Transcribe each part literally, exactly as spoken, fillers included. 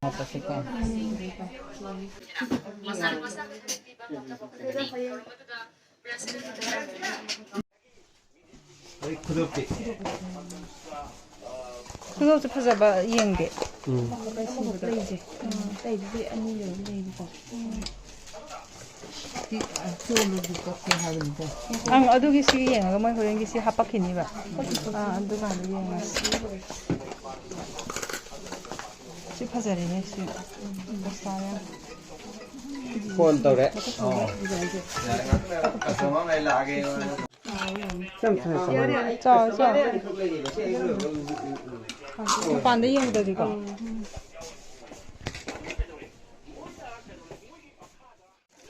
ꯍꯥꯞꯄꯁꯤꯀꯣ꯫ ꯈꯨꯗꯣꯞꯁꯦ ꯐꯖꯕ ꯌꯦꯡꯒꯦ꯫ ꯎꯝ꯫ ꯂꯩꯁꯦ꯫ ꯎꯝ, ꯑꯇꯩꯗꯨꯗꯤ ꯑꯅꯤ ꯂꯩꯕ ꯂꯩꯕꯀꯣ꯫ ꯑꯪ, ꯑꯗꯨꯒꯤ ꯁꯤ ꯌꯦꯡꯉꯒ ꯃꯣꯏ ꯍꯣꯔꯦꯟꯒꯤ ꯁꯤ ꯍꯥꯄꯛꯈꯤꯅꯤꯕ꯫ ꯑꯥ, ꯑꯗꯨꯀꯥꯟꯗ ꯌꯦꯡꯉꯁꯤ꯫ ꯁꯤ ꯐꯖꯔꯦꯅꯦ, ꯁꯤ꯫ ꯄꯩꯁꯥ ꯌꯥꯝ꯫ ꯐꯣꯟ ꯇꯧꯔꯦ꯫ ꯑꯣ꯫ ꯆꯥꯎ, ꯆꯥꯎ꯫ ꯃꯄꯥꯟꯗ ꯌꯦꯡꯕꯗꯗꯤꯀꯣ꯫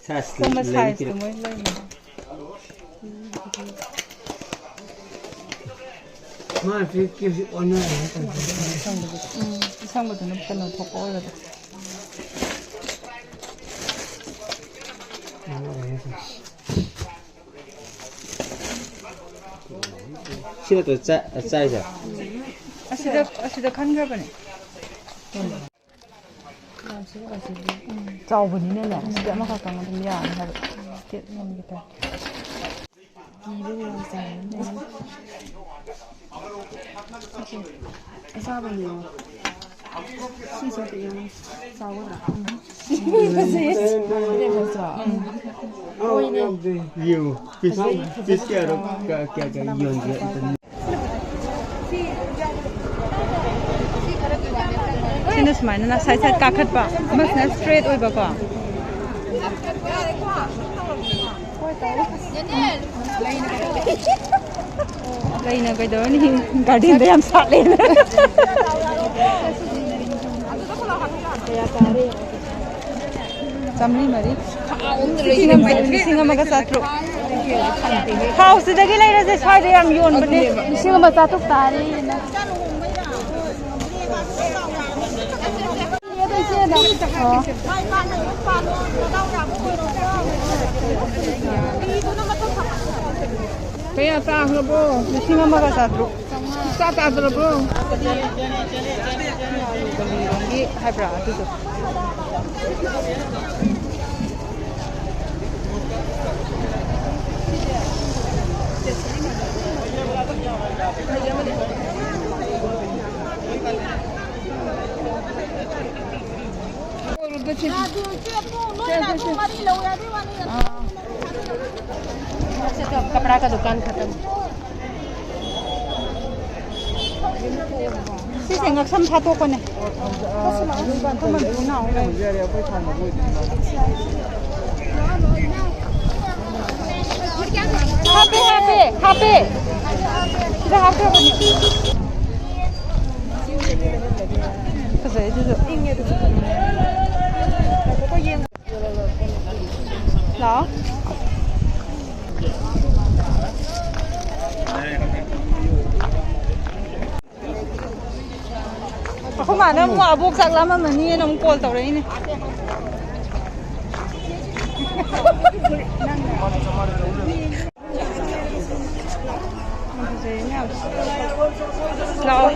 ꯁꯥꯏꯖ ꯀꯔꯝꯕ ꯂꯩ ꯁꯥꯏꯖꯇꯣ ꯄꯤꯔꯛ-, ꯃꯣꯏ ꯂꯩꯔꯤꯅꯣ? ꯃꯥ ꯄꯤꯔꯛꯀꯦ ꯍꯧꯖꯤꯛ ꯑꯣꯟꯅꯔꯦ ꯇꯧꯔꯤꯁꯦ꯫ ꯎꯝ, ꯑꯁꯪꯕꯗꯨꯅ ꯀꯩꯅꯣ ꯊꯣꯛꯄ ꯑꯣꯏꯔꯗꯤ꯫ ꯁꯤ ꯅꯠꯇ꯭ꯔꯣ ꯆꯥ-, ꯆꯥꯏꯁꯦ? ꯑꯁꯤꯗ, ꯑꯁꯤꯗ ꯈꯟꯈ꯭ꯔꯕꯅꯦ꯫ ꯆꯥꯎꯕꯅꯤꯅꯅꯦ, ꯁꯤꯗꯤ ꯑꯃꯈꯛꯇꯪ ꯑꯗꯨꯝ ꯌꯥꯔꯅꯤ ꯍꯥꯏꯕ꯫ ꯀꯦꯛ ꯃꯟꯒꯤ ꯇꯥꯏꯞꯇ꯫ ꯀꯤꯕ ꯌꯥꯝ ꯆꯥꯎꯕꯅꯦ꯫ ꯑꯁꯥꯕꯅꯦ꯫ ꯁꯤꯁꯨ ꯑꯝꯇ ꯌꯦꯡꯉꯣ꯫ ꯆꯥꯎꯒꯗ꯭ꯔꯥ? ꯎꯝ꯫ ꯌꯦꯡꯉꯨ, ꯄꯤꯁ, ꯄꯤꯁ ꯀꯌꯥꯔꯣ, ꯀꯌꯥ, ꯀꯌꯥ, ꯀꯌꯥ ꯌꯣꯟꯒꯦ ꯑꯝꯇ꯫ ꯁꯤꯅ ꯁꯨꯃꯥꯏꯅ side side ꯀꯥꯈꯠꯄ, ꯑꯃꯁꯤꯅ straight ꯑꯣꯏꯕꯀꯣ꯫ ꯂꯩꯅ ꯀꯩꯗꯧꯔꯅꯤ? Garden ꯗ ꯌꯥꯝ ꯁꯥꯠꯂꯦꯅ꯫ ꯆꯥꯝꯃꯔꯤ ꯃꯔꯤ꯫ ꯂꯤꯁꯤꯡ ꯑꯃ, ꯂꯤꯁꯤꯡ ꯑꯃꯒ ꯆꯥꯇ꯭ꯔꯨꯛ꯫ ꯊꯥꯎꯁꯤꯗꯒꯤ ꯂꯩꯔꯁꯦ, ꯁ꯭ꯋꯥꯏꯗ ꯌꯥꯝ ꯌꯣꯟꯕꯅꯦ꯫ ꯂꯤꯁꯤꯡ ꯑꯃ ꯆꯥꯇ꯭ꯔꯨꯛ ꯇꯥꯔꯦ꯫ ꯀꯌꯥ ꯇꯥꯈ꯭ꯔꯕꯣ? ꯂꯤꯁꯤꯡ ꯑꯃꯒ ꯆꯥꯇ꯭ꯔꯨꯛ꯫ ꯆꯥ ꯆꯥꯗ꯭ꯔꯕ꯭ꯔꯣ? ꯀꯔꯤꯔꯣꯝꯒꯤ ꯍꯥꯏꯕ꯭ꯔꯥ ꯑꯗꯨꯗꯣ? ꯌꯥꯗꯦ, ꯏꯆꯦ, ꯄꯨꯡ ꯅꯣꯏꯅ ꯑꯗꯨ ꯃꯔꯤ ꯂꯧꯋꯦ, ꯑꯗꯨꯏ ꯋꯥꯅꯤ꯫ ꯀꯄड़ा का दुकान खत्म। ꯁꯤꯁꯦ ꯉꯛꯁꯝ ꯐꯥꯠꯇꯣꯛꯄꯅꯦ꯫ ꯍꯥꯞꯄꯦ, ꯍꯥꯞꯄꯦ, ꯍꯥꯞꯄꯦ꯫ ꯁꯤꯗ ꯍꯥꯞꯈ꯭ꯔꯕꯅꯦ꯫ ꯐꯖꯩ ꯑꯗꯨꯁꯨ꯫ ꯂꯥꯛꯑꯣ꯫ ꯑꯩꯈꯣꯏ ꯃꯥꯅ ꯑꯃꯨꯛ ꯑꯕꯣꯛ ꯆꯥꯛ ꯂꯥꯝꯃꯝꯃꯅꯤꯅ ꯑꯃꯨꯛ ꯀꯣꯜ ꯇꯧꯔꯛꯏꯅꯦ꯫ ꯂꯥꯛꯑꯣ꯫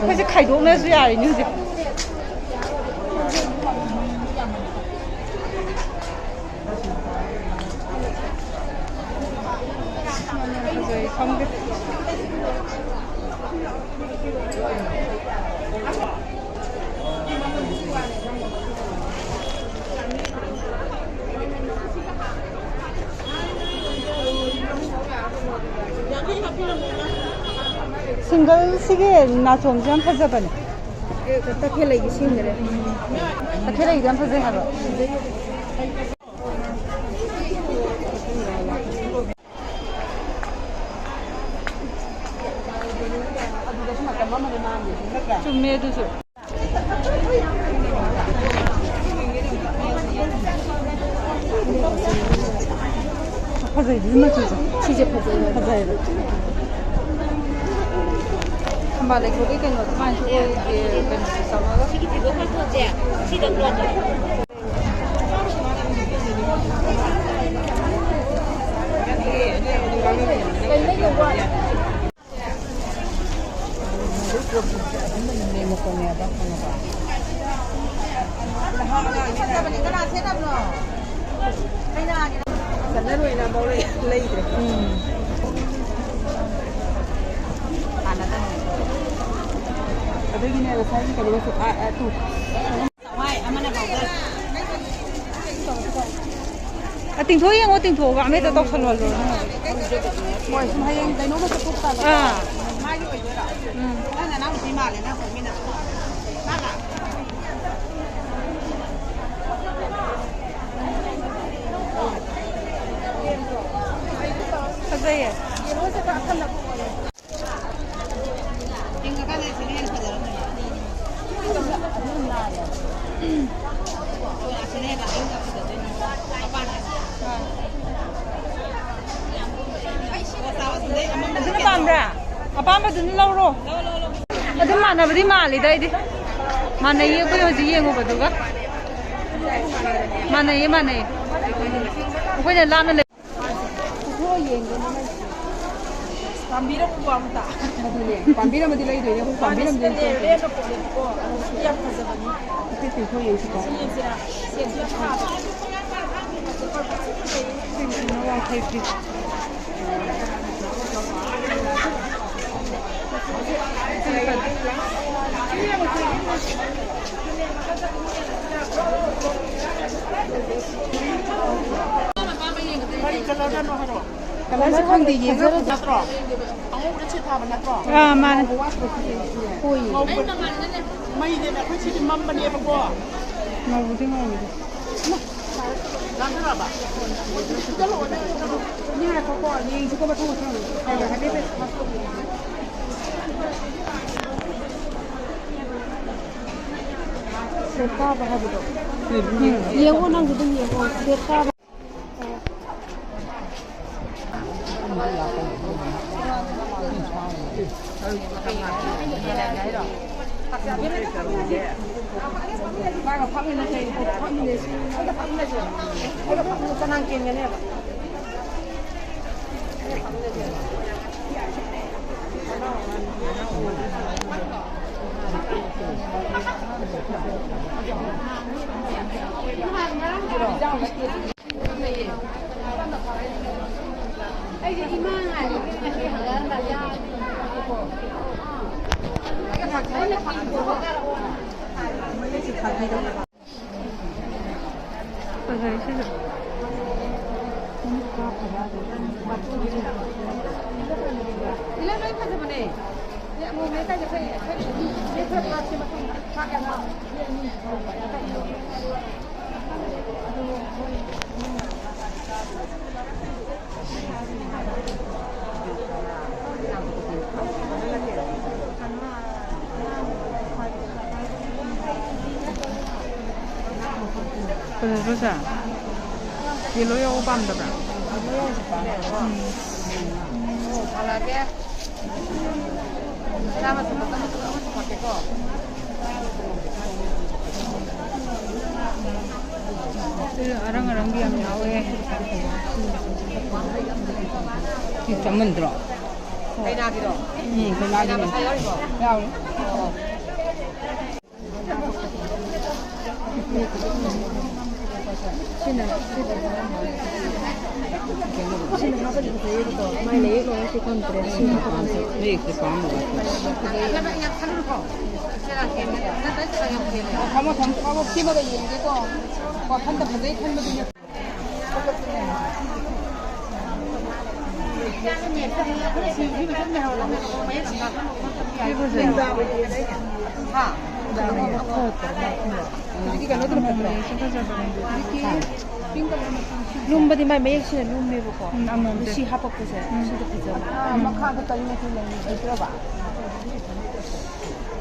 ꯑꯩꯈꯣꯏꯁꯦ ꯈꯥꯏꯗꯣꯛꯅꯁꯨ ꯌꯥꯔꯤꯅꯦ ꯍꯧꯖꯤꯛ꯫ ꯐꯖꯩ, ꯈꯪꯗꯦ꯫ ꯁꯤꯡꯒꯜꯁꯤꯒꯤ ꯅꯥꯆꯣꯝꯁꯦ ꯌꯥꯝ ꯐꯖꯕꯅꯦ꯫ ꯇꯈꯦꯜꯂꯩꯒꯤ ꯁꯤꯟꯗ꯭ꯔꯦ꯫ ꯇꯈꯦꯜꯂꯩꯗꯤ ꯌꯥꯝ ꯐꯖꯩ ꯍꯥꯏꯕ꯫ ꯆꯨꯝꯃꯦ ꯑꯗꯨꯁꯨ꯫ ꯐꯖꯩꯗꯤ ꯃꯆꯨꯁꯦ꯫ ꯁꯤꯁꯦ ꯐꯖꯩ꯫ ꯐꯖꯩꯕ꯫ ꯊꯝꯕꯥꯜ ꯂꯩꯈꯣꯛꯀꯤ ꯀꯩꯅꯣ ꯑꯗꯨꯃꯥꯏꯅꯁꯨ ꯑꯣꯏ, ꯀꯩꯅꯣꯁꯦ ꯇꯧꯔꯒ꯫ ꯐꯖꯅ ꯂꯣꯏꯅ ꯑꯃꯐꯥꯎ ꯂꯩ-, ꯂꯩꯗ꯭ꯔꯦ꯫ ꯎꯝ꯫ ꯑꯗꯨꯒꯤꯅꯦ ꯉꯁꯥꯏꯒꯤ ꯀꯩꯅꯣꯁꯨ, ꯑ, ꯑ, ꯇꯨ꯫ ꯑ, ꯇꯤꯡꯊꯣꯛ ꯌꯦꯡꯉꯣ, ꯇꯤꯡꯊꯣꯛꯑꯒ ꯑꯃꯍꯦꯛꯇ ꯇꯧꯁꯜꯍꯜꯂꯣ꯫ ꯍꯣꯏ, ꯁꯨꯝ ꯍꯌꯦꯡ ꯀꯩꯅꯣꯝꯃ ꯆꯠꯊꯣꯛ ꯇꯥꯔꯒꯗꯤ꯫ ꯑꯥ꯫ ꯃꯥꯒꯤ ꯑꯣꯏꯗꯣꯏꯔꯥ? ꯎꯝ꯫ ꯅꯪ ꯅꯅꯥꯎꯅꯨꯄꯤ ꯃꯥꯜꯂꯦ, ꯅꯪ ꯈꯣꯏꯃꯤꯟꯅꯕꯗꯣ꯫ ꯃꯥꯒ? ꯐꯖꯩꯌꯦ꯫ ꯑꯗꯨꯅ ꯄꯥꯝꯕ꯭ꯔꯥ? ꯑꯄꯥꯝꯕꯗꯨꯅ ꯂꯧꯔꯣ꯫ ꯑꯗꯨꯝ ꯃꯥꯟꯅꯕꯗꯤ ꯃꯥꯜꯂꯤꯗ ꯑꯩꯗꯤ꯫ ꯃꯥꯟꯅꯩꯌꯦ ꯑꯩꯈꯣꯏ ꯍꯧꯖꯤꯛ ꯌꯦꯡꯉꯨꯕꯗꯨꯒ꯫ ꯃꯥꯟꯅꯩꯌꯦ, ꯃꯥꯟꯅꯩꯌꯦ꯫ ꯑꯩꯈꯣꯏꯅ ꯂꯥꯞꯅ ꯂꯩ- ꯄꯨꯊꯣꯛꯑ ꯌꯦꯡꯒꯦ ꯃꯃꯜꯁꯦ꯫ ꯄꯥꯝꯕꯤꯔꯝꯃꯨꯀꯣ ꯑꯝꯇ꯫ ꯑꯗꯨꯅꯦ, ꯄꯥꯝꯕꯤꯔꯝꯃꯗꯤ ꯂꯩꯗꯣꯏꯅꯦ, ꯑꯩꯈꯣꯏ ꯄꯥꯝꯕꯤꯔꯝꯗꯦ꯫ ꯁꯤꯗ ꯂꯩꯔꯦ, ꯂꯩꯔꯦ, ꯂꯩꯔꯦ꯫ ꯑꯣ, ꯑꯗꯨꯁꯨ ꯌꯥꯝ ꯐꯖꯕꯅꯤ꯫ ꯍꯥꯏꯐꯦꯠ ꯆꯤꯡꯊꯣꯛ ꯌꯦꯡꯁꯤꯀꯣ꯫ ꯁꯤ ꯌꯦꯡꯁꯤꯔꯥ? ꯁꯦꯠꯁꯤꯔꯥ? ꯀꯩꯅꯣ, ꯋꯥꯡꯈꯩ ꯐꯤ꯫ ꯀꯔꯤ ꯀꯂꯔꯗꯅꯣ ꯍꯥꯏꯔꯣ? ꯀꯂꯔꯁꯦ ꯈꯪꯗꯦ, ꯌꯦꯡꯉꯒ ꯅꯠꯇ꯭ꯔꯣ? ꯑꯉꯧꯕꯗ ꯁꯦꯠ ꯊꯥꯕ ꯅꯠꯇ꯭ꯔꯣ? ꯑꯥ, ꯃꯥꯅꯦ꯫ ꯉꯧꯕ ꯋꯥꯠꯄꯁꯤꯗꯤ꯫ ꯍꯣꯏ꯫ ꯉꯧꯕ-, ꯃꯩꯗꯅꯦ ꯑꯩꯈꯣꯏ ꯁꯤꯗꯤ ꯃꯝꯕꯅꯦꯕꯀꯣ꯫ ꯉꯧꯕꯗꯤ ꯉꯧꯋꯤꯗ꯫ ꯂꯥꯡꯊꯔꯛꯑꯕ? ꯉꯥꯏꯈꯣꯀꯣ, ꯌꯦꯡꯁꯤꯀꯣ ꯃꯊꯪ ꯃꯊꯪ꯫ ꯍꯥꯏꯐꯦꯠ ꯍꯥꯏꯐꯦꯠ ꯁꯦꯠ ꯀꯥꯕ ꯍꯥꯏꯕꯗꯣ꯫ ꯎꯝ꯫ ꯌꯦꯡꯉꯣ, ꯅꯪꯁꯨ ꯑꯗꯨꯝ ꯌꯦꯡꯉꯣ꯫ ꯁꯦꯠ ꯀꯥꯕ꯫ ꯃꯥꯒ ꯐꯝꯃꯤꯟꯅꯁꯦ, ꯐꯝꯃꯤꯟꯅꯁꯦ꯫ ꯑꯩꯒ ꯐꯝꯃꯤꯟꯅꯁꯦ꯫ ꯆꯅꯥꯡ ꯀꯦꯟꯒꯅꯦꯕ꯫ ꯐꯖꯩ ꯁꯤꯁꯨ꯫ ꯐꯖꯗ꯭ꯔꯣ ꯁꯦ? ꯌꯦꯜꯂꯣ ꯌꯥꯎꯕ ꯄꯥꯝꯗꯕ꯭ꯔꯥ? ꯎꯝ꯫ ꯑꯔꯪ ꯑꯔꯪꯕꯤ ꯌꯥꯝ ꯌꯥꯎꯋꯦ꯫ ꯁꯤ ꯆꯥꯃꯟꯗ꯭ꯔꯣ? ꯀꯩꯅꯥꯒꯤꯔꯣ? ꯎꯝ, ꯀꯩꯅꯥꯒꯤꯅꯦ꯫ ꯀꯩꯅꯥ ꯃꯁꯥ ꯌꯥꯎꯔꯤꯕꯣ? ꯌꯥꯎꯔꯤ꯫ ꯑꯣ꯫ ꯁꯤꯅ, ꯁꯤꯅ ꯍꯥꯞꯄꯗꯤ ꯐꯖꯩꯌꯦꯕꯀꯣ꯫ ꯃꯥꯏ ꯂꯩꯌꯦ ꯂꯣꯏꯔꯁꯨ ꯈꯪꯗ꯭ꯔꯦ꯫ ꯁꯤ ꯍꯥꯞꯄ ꯀꯥꯟꯗ꯫ ꯃꯌꯦꯛꯁꯦ ꯄꯥꯝꯃꯨꯕ꯫ ꯊꯝꯃꯣ, ꯊꯝꯃꯣ꯫ ꯁꯤꯃꯒ ꯌꯦꯡꯒꯦꯀꯣ꯫ ꯋꯥꯈꯟꯗ ꯐꯖꯩ ꯈꯟꯕꯗꯨꯅꯦ꯫ ꯍꯥ? ꯍꯧꯖꯤꯛꯀꯤ ꯀꯩꯅꯣꯗꯨꯅ ꯐꯠꯇ꯭ꯔꯣ? ꯍꯧꯖꯤꯛꯀꯤ ꯄꯤꯡ ꯀꯂꯔ ꯃꯆꯨ ꯁꯤ ꯂꯨꯝꯕꯗꯤ ꯃꯥꯏ ꯃꯌꯦꯛꯁꯤꯅ ꯂꯨꯝꯃꯦꯕꯀꯣ꯫ ꯎꯝ, ꯑꯃꯃꯝꯁꯦ꯫ ꯑꯗꯨ ꯁꯤ ꯍꯥꯄꯛꯄꯁꯦ, ꯎꯝ꯫ ꯁꯤꯁꯨ ꯐꯖꯕ꯫ ꯑꯥ, ꯃꯈꯥꯗ ꯀꯔꯤ ꯃꯆꯨ ꯂꯩ-, ꯂꯩꯇ꯭ꯔꯕ?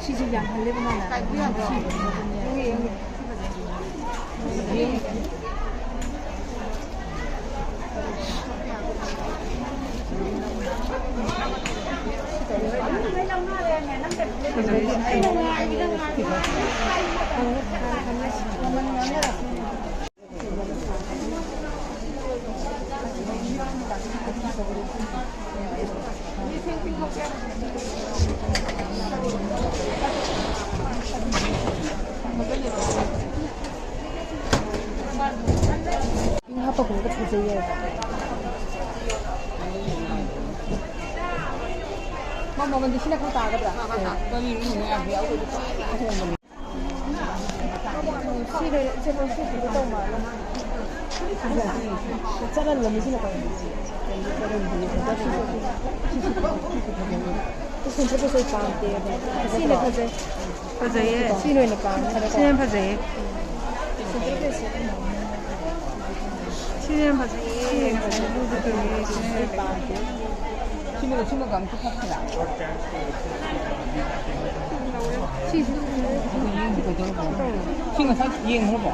ꯁꯤꯁꯦ ꯌꯥꯝꯍꯜꯂꯦꯕ ꯃꯥꯅ꯫ ꯀꯥꯏꯕ ꯌꯥꯗ꯭ꯔꯣ? ꯁꯤ ꯐꯖꯕꯅꯦ꯫ ꯌꯦꯡꯉꯦ, ꯌꯦꯡꯉꯦ꯫ ꯄꯤꯡ ꯍꯥꯞꯄꯒꯨꯝꯕ ꯐꯖꯩꯌꯦ꯫ ꯃꯥ ꯃꯃꯜꯗꯤ ꯁꯤꯅ ꯈꯔ ꯇꯥꯒꯗ꯭ꯔꯥ? ꯁꯤ ꯂꯩꯔꯦ, ꯏꯆꯦ, ꯂꯧꯊꯣꯛꯈꯤꯒꯦ ꯇꯧ ꯃꯥꯜꯂꯦ꯫ ꯆꯠꯍꯜꯂꯣ, ꯃꯤꯁꯤꯅ ꯀꯩꯅꯣ? ꯁꯤ ꯁꯦꯟꯇꯔ ꯄꯣꯠꯆꯩ ꯄꯥꯝꯗꯦꯕ꯫ ꯁꯤꯅ ꯐꯖꯩ꯫ ꯐꯖꯩꯌꯦ꯫ ꯁꯤꯅ ꯑꯣꯏꯅ ꯄꯥꯝꯃꯦ꯫ ꯁꯤꯅ ꯐꯖꯩꯌꯦ꯫ ꯁꯦꯟꯇꯔ ꯄꯣꯠꯆꯩ ꯁꯤꯅ ꯌꯥꯝ ꯐꯖꯩꯌꯦ꯫ ꯁꯤꯅ ꯌꯥꯝ ꯐꯖꯩꯌꯦ꯫ ꯁꯤꯅ ꯌꯥꯝ ꯐꯖꯩꯌꯦ꯫ ꯁꯤꯃꯒ ꯁꯤꯃꯒ ꯑꯝꯇ ꯐꯛꯁꯤꯔꯥ? ꯁꯤꯁꯨ ꯌꯦꯡꯁꯤ ꯀꯩꯗꯧꯔꯕ? ꯁꯤ ꯉꯁꯥꯏ ꯌꯦꯡꯈ꯭ꯔꯕꯣ?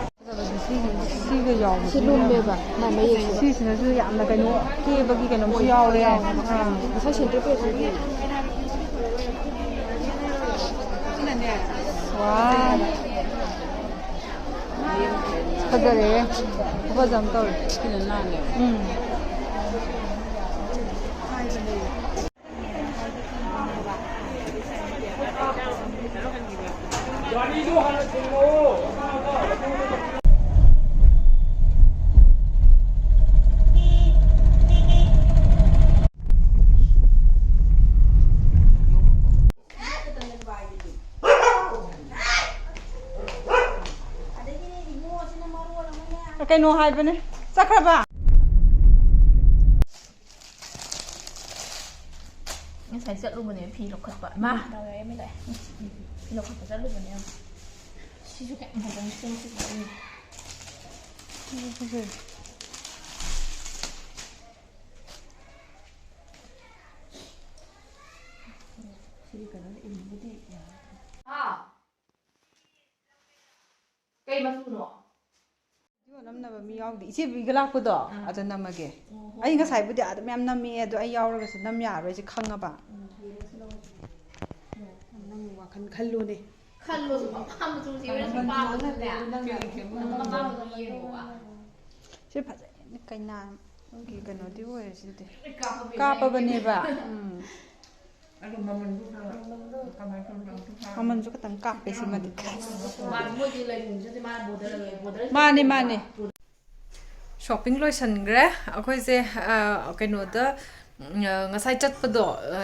ꯁꯤꯒ ꯌꯥꯎꯕꯁꯤ ꯁꯤ ꯂꯨꯝꯃꯦꯕ, ꯃꯥꯏ ꯃꯌꯦꯛꯁꯦ꯫ ꯁꯤꯁꯤꯅꯁꯨ ꯌꯥꯝꯅ ꯀꯩꯅꯣ ꯀꯦꯕꯒꯤ ꯀꯩꯅꯣꯝꯁꯨ ꯌꯥꯎꯔꯦ꯫ ꯑꯥ꯫ ꯉꯁꯥꯏ ꯁꯦꯟꯇꯔ ꯄꯦꯖꯇꯨꯗꯤ꯫ ꯋꯥ꯫ ꯐꯖꯔꯦ꯫ ꯈꯨꯐꯖ ꯑꯃ ꯇꯧꯔꯦ꯫ ꯁꯤꯅ ꯅꯥꯜꯂꯦ꯫ ꯎꯝ꯫ ꯀꯩꯅꯣ ꯍꯥꯏꯕꯅꯦ꯫ ꯆꯠꯈ꯭ꯔꯕ? ꯉꯁꯥꯏ ꯆꯠꯂꯨꯕꯅꯦ ꯐꯤ ꯂꯧꯈꯠꯄ꯫ ꯃꯥ꯫ ꯗꯥꯎ ꯌꯥꯏ ꯑꯃ ꯂꯥꯛꯑꯦ꯫ ꯐꯤ ꯂꯧꯈꯠꯄ ꯆꯠꯂꯨꯕꯅꯦ꯫ ꯁꯤꯁꯨ ꯀꯌꯥꯝ ꯐꯖꯅ ꯁꯦꯝꯈꯤꯕꯅꯣ꯫ ꯁꯤꯁꯨ ꯐꯖꯩ꯫ ꯁꯤꯗꯤ ꯀꯩꯅꯣꯅ ꯏꯟꯕꯨꯗꯤ ꯌꯥꯔꯦ꯫ ꯍꯥ? ꯀꯩ ꯃꯆꯨꯅꯣ? ꯚꯤꯗꯤꯑꯣ ꯅꯝꯅꯕ ꯃꯤ ꯌꯥꯎꯗꯦ꯫ ꯏꯆꯦ ꯕꯤꯒ ꯂꯥꯛꯄꯗꯣ, ꯑꯥ꯫ ꯑꯗ ꯅꯝꯃꯒꯦ꯫ ꯑꯣ, ꯍꯣꯏ, ꯑꯩ ꯍꯣꯏ꯫ ꯉꯁꯥꯏꯕꯨꯗꯤ ꯑꯗꯨꯝ ꯌꯥꯝ ꯅꯝꯃꯛꯑꯦ, ꯑꯗꯣ ꯑꯩ ꯌꯥꯎꯔꯒꯁꯨ ꯅꯝ ꯌꯥꯔꯔꯣꯏꯁꯦ ꯈꯪꯉꯕ꯫ ꯎꯝ, ꯌꯦꯡꯉꯁꯤ ꯂꯧꯔꯁꯤ꯫ ꯈꯜꯂꯨꯅꯦ꯫ ꯈꯜꯂꯣ ꯁꯨꯝ ꯑꯄꯥꯝꯕ ꯆꯨꯁ ꯌꯦꯡꯉꯣ ꯁꯨꯝ ꯄꯥꯝꯕꯗꯨꯅꯦ꯫ ꯅꯪ ꯑꯄꯥꯝꯕꯗꯣ ꯌꯦꯡꯉꯣꯕ꯫ ꯁꯤ ꯐꯖꯩ꯫ ꯀꯩꯅꯥꯒꯤ ꯀꯩꯅꯣꯗꯤ ꯑꯣꯏꯔꯦ ꯁꯤꯗꯤ꯫ ꯀꯥꯞꯄꯕꯅꯦ꯫ ꯀꯥꯞꯄꯕꯅꯦꯕ꯫ ꯎꯝ꯫ ꯑꯗꯨ ꯃꯃꯜꯗꯨ ꯈꯔ ꯀꯃꯥꯏꯅ ꯇꯧꯔꯤꯅꯣ ꯑꯝꯇ ꯈꯪꯉꯦ꯫ ꯃꯃꯜꯁꯨ ꯈꯤꯇꯪ ꯀꯥꯞꯄꯦ ꯁꯤꯃꯗꯤ꯫ ꯃꯥ ꯃꯣꯏꯗꯤ ꯂꯩꯔꯤꯁꯤꯗꯤ ꯃꯥ ꯕꯣꯔꯗꯔ ꯂꯩ ꯕꯣꯔꯗꯔ꯫ ꯃꯥꯅꯦ ꯃꯥꯅꯦ꯫ ꯁꯣꯞꯄꯤꯡ ꯂꯣꯏꯁꯟꯈ꯭ꯔꯦ ꯑꯩꯈꯣꯏꯁꯦ꯫ ꯑ, ꯀꯩꯅꯣꯗ ꯎꯝ, ꯑ, ꯉꯁꯥꯏ ꯆꯠꯄꯗꯣ ꯑ,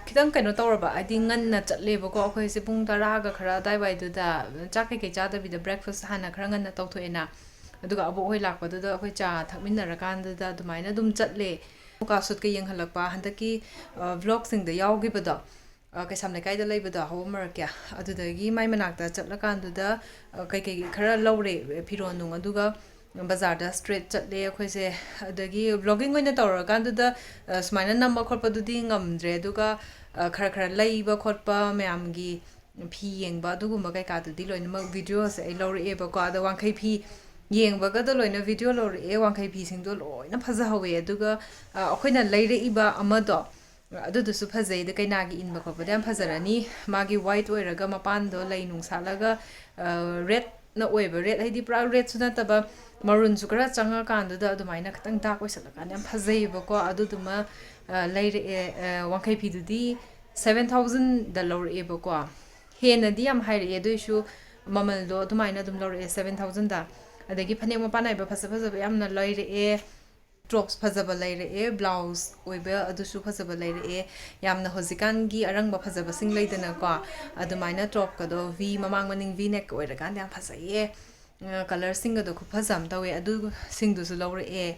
ꯈꯤꯇꯪ ꯀꯩꯅꯣ ꯇꯧꯔꯕ, ꯍꯥꯏꯗꯤ ꯉꯟꯅ ꯆꯠꯂꯦꯕꯀꯣ ꯑꯩꯈꯣꯏꯁꯦ꯫ ꯄꯨꯡ ꯇꯔꯥꯒ ꯈꯔ ꯑꯗꯥꯏꯋꯥꯏꯗꯨꯗ ꯆꯥꯛ ꯀꯩꯀꯩ ꯆꯥꯗꯕꯤꯗ ꯕ꯭ꯔꯦꯛꯐꯥꯁ ꯍꯥꯟꯅ ꯈꯔ ꯉꯟꯅ ꯇꯧꯊꯣꯛꯑꯦꯅ꯫ ꯑꯗꯨꯒ ꯑꯕꯣꯛ ꯍꯣꯏ ꯂꯥꯛꯄꯗꯨꯗ ꯑꯩꯈꯣꯏ ꯆꯥ ꯊꯛꯃꯤꯟꯅꯔꯀꯥꯟꯗꯨꯗ ꯑꯗꯨꯃꯥꯏꯅ ꯑꯗꯨꯝ ꯆꯠꯂꯦ꯫ ꯃꯨꯀꯥ ꯁꯨꯠꯀ ꯌꯦꯡꯍꯜꯂꯛꯄ ꯍꯟꯗꯛꯀꯤ ꯕ꯭ꯂꯣꯛꯁꯤꯡꯗ ꯌꯥꯎꯈꯤꯕꯗꯣ, ꯑ, ꯀꯩꯁꯥꯝ ꯂꯩꯀꯥꯏꯗ ꯂꯩꯕꯗꯣ ꯍꯧꯕ ꯃꯔꯛꯀꯤ꯫ ꯑꯗꯨꯗꯒꯤ ꯃꯥꯏ ꯃꯅꯥꯛꯇ ꯆꯠꯂꯀꯥꯟꯗꯨꯗ ꯑ, ꯀꯩꯀꯩ ꯈꯔ ꯂꯧꯔꯦ, ꯐꯤꯔꯣꯟ ꯅꯨꯡ꯫ ꯑꯗꯨꯒ ꯕꯖꯥꯔꯗ ꯁ꯭ꯇ꯭ꯔꯦꯠ ꯆꯠꯂꯦ ꯑꯩꯈꯣꯏꯁꯦ꯫ ꯑꯗꯒꯤ ꯕ꯭ꯂꯣꯒꯤꯡ ꯑꯣꯏꯅ ꯇꯧꯔꯀꯥꯟꯗꯨꯗ ꯑ, ꯁꯨꯃꯥꯏꯅ ꯅꯝꯕ ꯈꯣꯠꯄꯗꯨꯗꯤ ꯉꯝꯗ꯭ꯔꯦ꯫ ꯑꯗꯨꯒ ꯑ, ꯈꯔ ꯈꯔ ꯂꯩꯕ ꯈꯣꯠꯄ ꯃꯌꯥꯝꯒꯤ ꯐꯤ ꯌꯦꯡꯕ ꯑꯗꯨꯒꯨꯝꯕ ꯀꯩꯀꯥꯗꯨꯗꯤ ꯂꯣꯏꯅꯃꯛ ꯚꯤꯗꯤꯑꯣꯁꯦ ꯑꯩ ꯂꯧꯔꯛꯑꯦꯕꯀꯣ꯫ ꯑꯗꯣ ꯋꯥꯡꯈꯩ ꯐꯤ ꯌꯦꯡꯕꯒꯗꯣ ꯂꯣꯏꯅ ꯚꯤꯗꯤꯑꯣ ꯂꯧꯔꯛꯑꯦ꯫ ꯋꯥꯡꯈꯩ ꯐꯤꯁꯤꯡꯗꯣ ꯂꯣꯏꯅ ꯐꯖꯍꯧꯋꯦ꯫ ꯑꯗꯨꯒ ꯑ, ꯑꯩꯈꯣꯏꯅ ꯂꯩꯔꯛꯏꯕ ꯑꯃꯗꯣ ꯑꯗꯨꯗꯨꯁꯨ ꯐꯖꯩ꯫ ꯑꯗ ꯀꯩꯅꯥꯒꯤ ꯏꯟꯕ ꯈꯣꯠꯄꯗ ꯌꯥꯝ ꯐꯖꯔꯅꯤ꯫ ꯃꯥꯒꯤ ꯋꯥꯏꯠ ꯑꯣꯏꯔꯒ ꯃꯄꯥꯟꯗꯣ ꯂꯩ ꯅꯨꯡ ꯁꯥꯠꯂꯒ ꯔꯦꯠꯅ ꯑꯣꯏꯕ, ꯔꯦꯠ ꯍꯥꯏꯗꯤ ꯄꯨꯔꯥ ꯔꯦꯠꯁꯨ ꯅꯠꯇꯕ ꯃꯔꯨꯟꯁꯨ ꯈꯔ ꯆꯪꯉꯀꯥꯟꯗꯨꯗ ꯑꯗꯨꯃꯥꯏꯅ ꯈꯤꯇꯪ ꯗꯥꯛ ꯑꯣꯏꯁꯜꯂꯀꯥꯟꯗ ꯌꯥꯝ ꯐꯖꯩꯌꯦꯕꯀꯣ꯫ ꯑꯗꯨꯗꯨꯃ ꯑ, ꯂꯩꯔꯛꯑꯦ꯫ ꯑ, ꯋꯥꯡꯈꯩ ꯐꯤꯗꯨꯗꯤ ꯁꯚꯦꯟ ꯊꯥꯎꯖꯟꯗ ꯂꯧꯔꯛꯑꯦꯕꯀꯣ꯫ ꯍꯦꯟꯅꯗꯤ ꯌꯥꯝ ꯍꯥꯏꯔꯛꯑꯦ, ꯑꯗꯨꯑꯣꯏꯁꯨ ꯃꯃꯜꯗꯣ ꯑꯗꯨꯃꯥꯏꯅ ꯑꯗꯨꯝ ꯂꯧꯔꯛꯑꯦ, ꯁꯚꯦꯟ ꯊꯥꯎꯖꯟꯗ꯫ ꯑꯗꯒꯤ ꯐꯅꯦꯛ ꯃꯄꯥꯟ ꯅꯥꯏꯕ ꯐꯖ ꯐꯖꯕ ꯌꯥꯝꯅ ꯂꯩꯔꯛꯑꯦ꯫ ꯇꯣꯞꯁ ꯐꯖꯕ ꯂꯩꯔꯛꯑꯦ, ꯕ꯭ꯂꯥꯎꯁ ꯑꯣꯏꯕ ꯑꯗꯨꯁꯨ ꯐꯖꯕ ꯂꯩꯔꯛꯑꯦ꯫ ꯌꯥꯝꯅ ꯍꯧꯖꯤꯛꯀꯥꯟꯒꯤ ꯑꯔꯪꯕ ꯐꯖꯕꯁꯤꯡ ꯂꯩꯗꯅꯀꯣ, ꯑꯗꯨꯃꯥꯏꯅ ꯇꯣꯞꯀꯗꯣ ꯚꯤ ꯃꯃꯥꯡ ꯃꯅꯤꯡ ꯚꯤ ꯅꯦꯛ ꯑꯣꯏꯔꯀꯥꯟꯗ ꯌꯥꯝ ꯐꯖꯩꯌꯦ꯫ ꯑ, ꯀꯂꯔꯁꯤꯡꯒꯗꯣ ꯈꯨꯐꯖ ꯑꯃ ꯇꯧꯋꯦ, ꯑꯗꯨꯁꯤꯡꯗꯨꯁꯨ ꯂꯧꯔꯛꯑꯦ꯫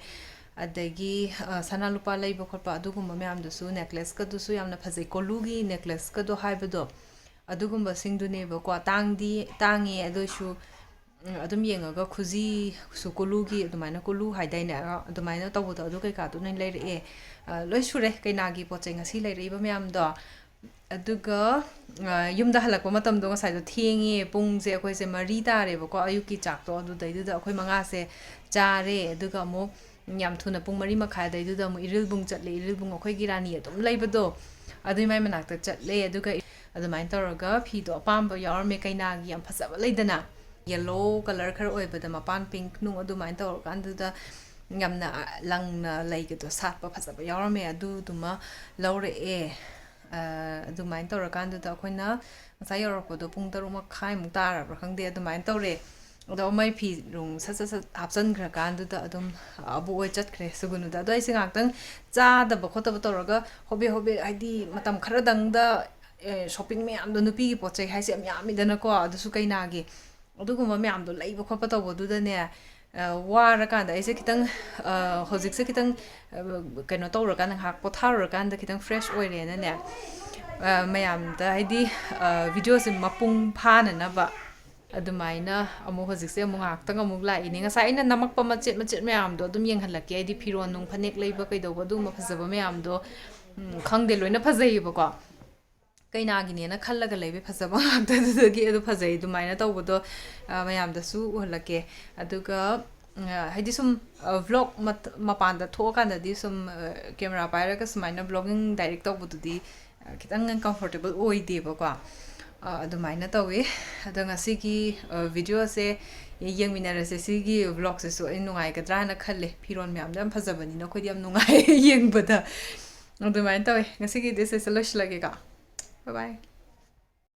ꯑꯗꯒꯤ ꯑ, ꯁꯅꯥ ꯂꯨꯄꯥ ꯂꯩꯕ ꯈꯣꯠꯄ ꯑꯗꯨꯒꯨꯝꯕ ꯃꯌꯥꯝꯗꯨꯁꯨ, ꯅꯦꯛꯂꯦꯁꯀꯗꯨꯁꯨ ꯌꯥꯝꯅ ꯐꯖꯩ, ꯀꯣꯂꯨꯒꯤ ꯅꯦꯛꯂꯦꯁꯀꯗꯣ ꯍꯥꯏꯕꯗꯣ, ꯑꯗꯨꯒꯨꯝꯕꯁꯤꯡꯗꯨꯅꯦꯕꯀꯣ꯫ ꯇꯥꯡꯗꯤ ꯇꯥꯡꯉꯦ, ꯑꯗꯨꯏꯁꯨ ꯎꯝ, ꯑꯗꯨꯝ ꯌꯦꯡꯉꯒ ꯈꯨꯖꯤꯁꯨ ꯀꯣꯂꯨꯒꯤ ꯑꯗꯨꯃꯥꯏꯅ, ꯀꯣꯂꯨ ꯍꯥꯏꯗꯥꯏꯅꯦ, ꯑ, ꯑꯗꯨꯃꯥꯏꯅ ꯇꯧꯕꯗꯣ, ꯑꯗꯨ ꯀꯩꯀꯥꯗꯣ ꯂꯣꯏ ꯂꯩꯔꯛꯑꯦ꯫ ꯑ, ꯂꯣꯏ ꯁꯨꯔꯦ ꯀꯩꯅꯥꯒꯤ ꯄꯣꯠ ꯆꯩ ꯉꯁꯤ ꯂꯩꯔꯛꯏꯕ ꯃꯌꯥꯝꯗꯣ꯫ ꯑꯗꯨꯒ ꯑ, ꯌꯨꯝꯗ ꯍꯜꯂꯛꯄ ꯃꯇꯝꯗꯣ ꯉꯁꯥꯏꯗꯣ ꯊꯦꯡꯉꯦ, ꯄꯨꯡꯁꯦ ꯑꯩꯈꯣꯏꯁꯦ ꯃꯔꯤ ꯇꯥꯔꯦꯕꯀꯣ ꯑꯌꯨꯛꯀꯤ ꯆꯥꯛꯇꯣ꯫ ꯑꯗꯨꯗꯩꯗꯨꯗ ꯑꯩꯈꯣꯏ ꯃꯉꯥꯁꯦ ꯆꯥꯔꯦ꯫ ꯑꯗꯨꯒ ꯑꯃꯨꯛ ꯌꯥꯝ ꯊꯨꯅ ꯄꯨꯡ ꯃꯔꯤ ꯃꯈꯥꯏ ꯑꯗꯩꯗꯨꯗ ꯑꯃꯨꯛ ꯏꯔꯤꯜꯕꯨꯡ ꯆꯠꯂꯦ꯫ ꯏꯔꯤꯜꯕꯨꯡ ꯑꯩꯈꯣꯏꯒꯤ ꯔꯥꯅꯤ ꯑꯗꯨꯝ ꯂꯩꯕꯗꯣ, ꯑꯗꯨꯏ ꯃꯥꯏ ꯃꯅꯥꯛꯇ ꯆꯠꯂꯦ꯫ ꯑꯗꯨꯒ ꯑꯗꯨꯃꯥꯏꯅ ꯇꯧꯔꯒ ꯐꯤꯗꯣ ꯑꯄꯥꯝꯕ ꯌꯥꯎꯔꯝꯃꯦ, ꯀꯩꯅꯥꯒꯤ ꯌꯥꯝ ꯐꯖꯕ ꯂꯩꯗꯅ, ꯌꯦꯜꯂꯣ ꯀꯂꯔ ꯈꯔ ꯑꯣꯏꯕꯗ ꯃꯄꯥꯟ ꯄꯤꯡꯛ ꯅꯨꯡ ꯑꯗꯨꯃꯥꯏꯅ ꯇꯧꯔꯀꯥꯟꯗꯨꯗ ꯌꯥꯝꯅ ꯂꯪꯅ ꯂꯩꯒꯗꯣ ꯁꯥꯠꯄ ꯐꯖꯕ ꯌꯥꯎꯔꯝꯃꯦ, ꯑꯗꯨꯗꯨꯃ ꯂꯧꯔꯛꯑꯦ꯫ ꯑꯗꯨꯃꯥꯏꯅ ꯇꯧꯔꯀꯥꯟꯗꯨꯗ ꯑꯩꯈꯣꯏꯅ ꯉꯁꯥꯏ ꯌꯧꯔꯛꯄꯗꯣ ꯄꯨꯡ ꯇꯔꯨꯛ ꯃꯈꯥꯏꯃꯨꯛ ꯇꯥꯔꯕ꯭ꯔꯥ ꯈꯪꯗꯦ, ꯑꯗꯨꯃꯥꯏꯅ ꯇꯧꯔꯦ꯫ ꯑꯗꯣ ꯃꯩ ꯐꯤ ꯅꯨꯡ ꯁꯠ ꯁꯠ ꯁꯠ ꯍꯥꯞꯆꯤꯟꯈ꯭ꯔꯀꯥꯟꯗꯨꯗ ꯑꯗꯨꯝ ꯑꯕꯨꯛ ꯑꯣꯏ ꯆꯠꯈ꯭ꯔꯦ ꯁꯨꯒꯨꯅꯨꯗ꯫ ꯑꯗꯣ ꯑꯩꯁꯦ ꯉꯥꯏꯍꯥꯛꯇꯪ ꯆꯥꯗꯕ ꯈꯣꯠꯇꯕ ꯇꯧꯔꯒ ꯍꯣꯕꯦ ꯍꯣꯕꯦ, ꯍꯥꯏꯗꯤ ꯃꯇꯝ ꯈꯔꯗꯪꯗ ꯁꯣꯞꯄꯤꯡ ꯃꯌꯥꯝꯗꯣ, ꯅꯨꯄꯤꯒꯤ ꯄꯣꯠ ꯆꯩ ꯍꯥꯏꯁꯦ ꯌꯥꯝ ꯌꯥꯝꯃꯤꯗꯅꯀꯣ, ꯑꯗꯨꯁꯨ ꯀꯩꯅꯥꯒꯤ, ꯑꯗꯨꯒꯨꯝꯕ ꯃꯌꯥꯝꯗꯣ ꯂꯩꯕ ꯈꯣꯠꯄ ꯇꯧꯕꯗꯨꯗꯅꯦ, ꯋꯥꯔꯀꯥꯟꯗ ꯑꯩꯁꯦ ꯈꯤꯇꯪ, ꯍꯧꯖꯤꯛꯁꯦ ꯈꯤꯇꯪ ꯀꯩꯅꯣ ꯇꯧꯔꯀꯥꯟꯗ, ꯉꯥꯏꯍꯥꯛ ꯄꯣꯊꯥꯔꯨꯔꯀꯥꯟꯗ ꯈꯤꯇꯪ ꯐ꯭ꯔꯦꯁ ꯑꯣꯏꯔꯦꯅꯅꯦ, ꯃꯌꯥꯝꯗ ꯍꯥꯏꯗꯤ ꯚꯤꯗꯤꯑꯣꯁꯦ ꯃꯄꯨꯡ ꯐꯥꯅꯅꯕ ꯑꯗꯨꯃꯥꯏꯅ ꯑꯃꯨꯛ ꯍꯧꯖꯤꯛꯁꯦ ꯑꯃꯨꯛ ꯉꯥꯏꯍꯥꯛꯇꯪ ꯑꯃꯨꯛ ꯂꯥꯛꯏꯅꯦ꯫ ꯉꯁꯥꯏ ꯑꯩꯅ ꯅꯝꯃꯛꯄ ꯃꯆꯦꯠ ꯃꯆꯦꯠ ꯃꯌꯥꯝꯗꯣ ꯑꯗꯨꯝ ꯌꯦꯡꯍꯜꯂꯛꯀꯦ꯫ ꯍꯥꯏꯗꯤ ꯐꯤꯔꯣꯟ ꯅꯨꯡ, ꯐꯅꯦꯛ ꯂꯩꯕ ꯀꯩꯗꯧꯕ, ꯑꯗꯨꯒꯨꯝꯕ ꯐꯖꯕ ꯃꯌꯥꯝꯗꯣ, ꯎꯝ, ꯈꯪꯗꯦ, ꯂꯣꯏꯅ ꯐꯖꯩꯌꯦꯕꯀꯣ꯫ ꯀꯩꯅꯥꯒꯤꯅꯦꯅ ꯈꯜꯂꯒ ꯂꯩꯕ ꯐꯖꯕ ꯉꯥꯛꯇꯗꯨꯗꯒꯤ ꯑꯗꯨ ꯐꯖꯩ ꯑꯗꯨꯃꯥꯏꯅ ꯇꯧꯕꯗꯣ, ꯑ, ꯃꯌꯥꯝꯗꯁꯨ ꯎꯍꯜꯂꯛꯀꯦ꯫ ꯑꯗꯨꯒ, ꯎꯝ, ꯑ, ꯍꯥꯏꯗꯤ ꯁꯨꯝ, ꯑ, ꯚ꯭ꯂꯣꯒ ꯃꯄꯥꯟꯗ ꯊꯣꯛꯑꯀꯥꯟꯗꯗꯤ ꯁꯨꯝ, ꯑ, ꯀꯦꯃꯦꯔꯥ ꯄꯥꯏꯔꯒ ꯁꯨꯃꯥꯏꯅ ꯚ꯭ꯂꯣꯒꯤꯡ ꯗꯥꯏꯔꯦꯛ ꯇꯧꯕꯗꯨꯗꯤ, ꯑ, ꯈꯤꯇꯪ ꯀꯝꯐꯣꯔꯇꯦꯕꯜ ꯑꯣꯏꯗꯦꯕꯀꯣ꯫ ꯑ, ꯑꯗꯨꯃꯥꯏꯅ ꯇꯧꯋꯤ꯫ ꯑꯗꯣ ꯉꯁꯤꯒꯤ, ꯑ, ꯚꯤꯗꯤꯑꯣꯁꯦ ꯌꯦꯡꯃꯤꯟꯅꯔꯁꯦ꯫ ꯁꯤꯒꯤ ꯚ꯭ꯂꯣꯒꯁꯤꯁꯨ ꯑꯩ ꯅꯨꯡꯉꯥꯏꯒꯗ꯭ꯔꯥ ꯍꯥꯏꯅ ꯈꯜꯂꯦ꯫ ꯐꯤꯔꯣꯟ ꯃꯌꯥꯝꯗꯣ ꯌꯥꯝ ꯐꯖꯕꯅꯤꯅ ꯑꯩꯈꯣꯏꯗꯤ ꯌꯥꯝ ꯅꯨꯡꯉꯥꯏ ꯌꯦꯡꯕꯗ꯫ ꯑꯗꯨꯃꯥꯏꯅ ꯇꯧꯋꯤ꯫ ꯉꯁꯤꯒꯤꯗꯤ ꯁꯤꯁꯦ ꯂꯣꯏꯁꯤꯜꯂꯒꯦꯀꯣ꯫ Bye bye.